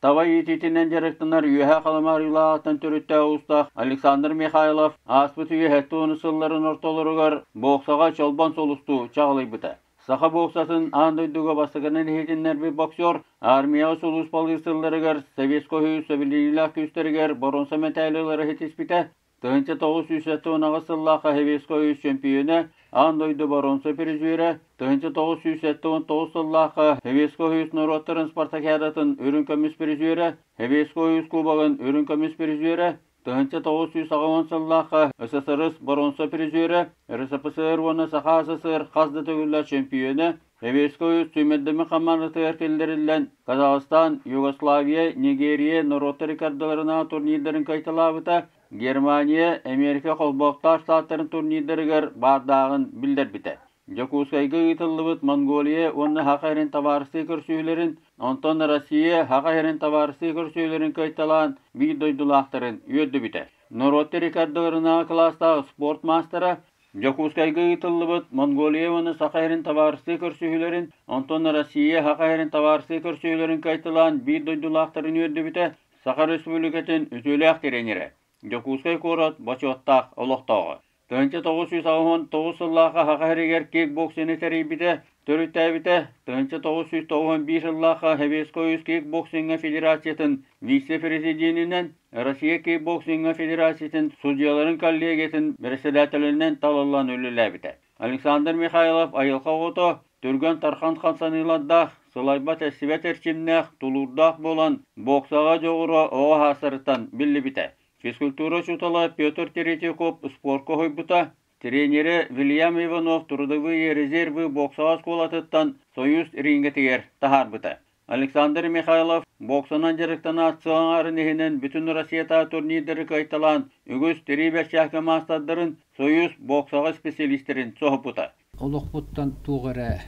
Таба иитиитинэн дьарыктанар Үөһээ Халыма Арыылааҕыттан төрүттээх уустаах Александр Михайлов ааспыт үйэ 70 сылларын ортолоругар боксаҕа чолбон сулустуу чаҕылыйбыта. Саха боксатын аан дойдуга бастакынан иһитиннэрбит боксер армияҕа сулууспалыыр сылларыгар Советскай Союз сэбилиниилээх күүстэригэр боруонса мэтээли ылары ситиспитэ. 1978 сыллаахха Советскай Союз чөмпүйүөнэ, аан дойду боруонса призерэ, 1979 сыллаахха Советскай Союз норуоттарын спартакиадатын үрүҥ көмүс призерэ, Советскай Союз кубогын үрүҥ көмүс призерэ, 1980 сыллаахха СССР боруонса призерэ, РСФСР уонна Саха СССР хас да төгүллээх чөмпүйүөнэ, Советскай Союз сүүмэрдэммит хамаандатыгар киллэриллэн, Казахстан, Югославия, Нигерия норуоттар иккардыларынааҕы турнирдарын кыайталаабыта, Германия, Эмиэрикэ Холбоһуктаах Штаттарын турнирдарыгар баардааҕын биллэрбитэ. Дьокуускайга ыытыллыбыт Монголия уонна Саха сирин табаарыстыы көрсүһүүлэрин, онтон Россия Саха сирин табаарыстыы көрсүһүүлэрин кыайталаан биир дойдулаахтарын үөрдүбүтэ. Норуоттар иккардыларынааҕы кылаастаах спорт маастара Дьокуускайга ыытыллыбыт Монголия уонна Саха сирин табаарыстыы көрсүһүүлэрин, онтон Россия Саха сирин табаарыстыы көрсүһүүлэрин кыайталаан биир дойдулаахтарын үөрдүбүтэ Саха Республикатын үтүөлээх тренерэ, Дьокуускай куорат бочуоттаах олохтооҕо. 1989 сыллаахха Саха сиригэр кикбоксины тэрийбитэ, төрүттээбитэ, 1991 сыллаахха Советскай Союз кикбоксиҥҥа федерациятын вице-президенинэн, Россия кикбоксиҥҥа федерациятын судьуйаларын коллегиятын бэрэссэдээтэлинэн талыллан үлэлээбитэ. Александр Михайлов айылҕа оҕото, түргэн-тархан хамсаныылардаах, сылайбат-эстибэт эрчимнээх, тулуурдаах буолан, боксаҕа дьоҕура оҕо саастарыттан биллибитэ. Физкультура учуутала Петр Третьяков спорка уһуйбута, тренерэ Вильям Иванов трудовые резервы боксаҕа оскуолатыттан Союз рингэтигэр таһаарбыта. Александр Михайлов боксанан дьарыктанаат сыл аҥаарын иһинэн Бүтүн Россиятааҕы турнирдары кыайталаан үгүс тирии бэрчээккэ маастардарын, Союз боксаҕа специалистэрин соһуппута. Олохпуттан туох эрэ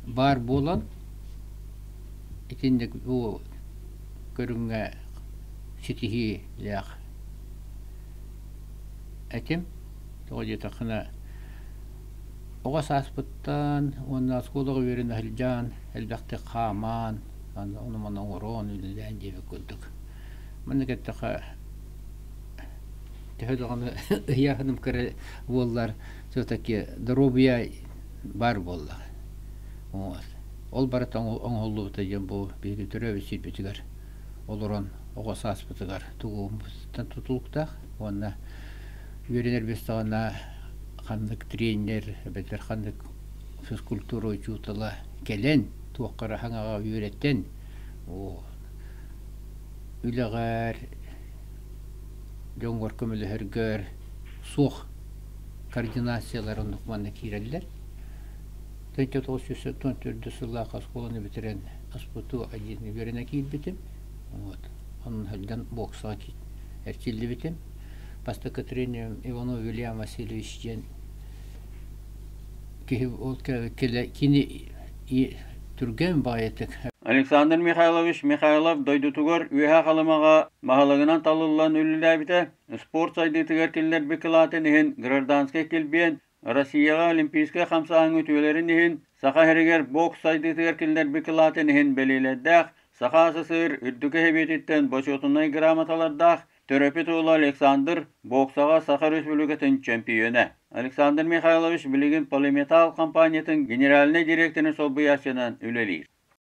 баар буолан итинник бу көрүҥҥэ ситиһиилээх этим. Тоҕо диэтэххинэ оҕо сааспыттан уонна оскуолаҕа үөрэнэ сылдьан элбэхтик хааман, ону-маны оҥорон, үлэлээн диэбит курдук. Маннык эттэххэ төһө даҕаны ыйааһыным кыра буоллар, все-таки доруобуйа баар буолла. Вот. Ол барыта оҥоһуллубута диэн бу биһиги төрөөбүт сирбитигэр олорон оҕо сааспытыгар тугуммутуттан тутулуктаах уонна үөрэнэрбит саҕана ханнык тренер эбэтэр ханнык физкультура учуутала кэлэн туохха эрэ хаҥаҕа үөрэтэн үлэҕэр дьоҥҥор көмөлөһөргөр суох координациялар оннук манна киирэллэр. 1994 сыллаах оскуоланы бүтэрэн СПТУ один үөрэнэ киирбитим. Вот. Онон сылдьан боксаҕа эрчиллибитим. Бастакы тренерим Иванов Вильям Васильевич диэн киһи ол кини түргэн баҕайытык Александр Михайлович Михайлов дойдутугар Үөһээ Халымаҕа баһылыгынан талыллан үлэлээбитэ, спорт сайдыытыгар киллэрбит кылаатын иһин гражданскай килбиэн, Россияҕа олимпийскай хамсааһын үтүөлэрин иһин, Саха сиригэр бокс сайдыытыгар киллэрбит кылаатын иһин бэлиэлэрдээх, Саха СССР үрдүкү Сэбиэтиттэн бочуотунай грамоталардаах, Төрөппүт уола Александр боксаҕа Саха Республикатын чөмпүйүөнэ. Александр Михайлович билигин Полиметалл компаниятын генеральнай директорын солбуйааччынан үлэлиир.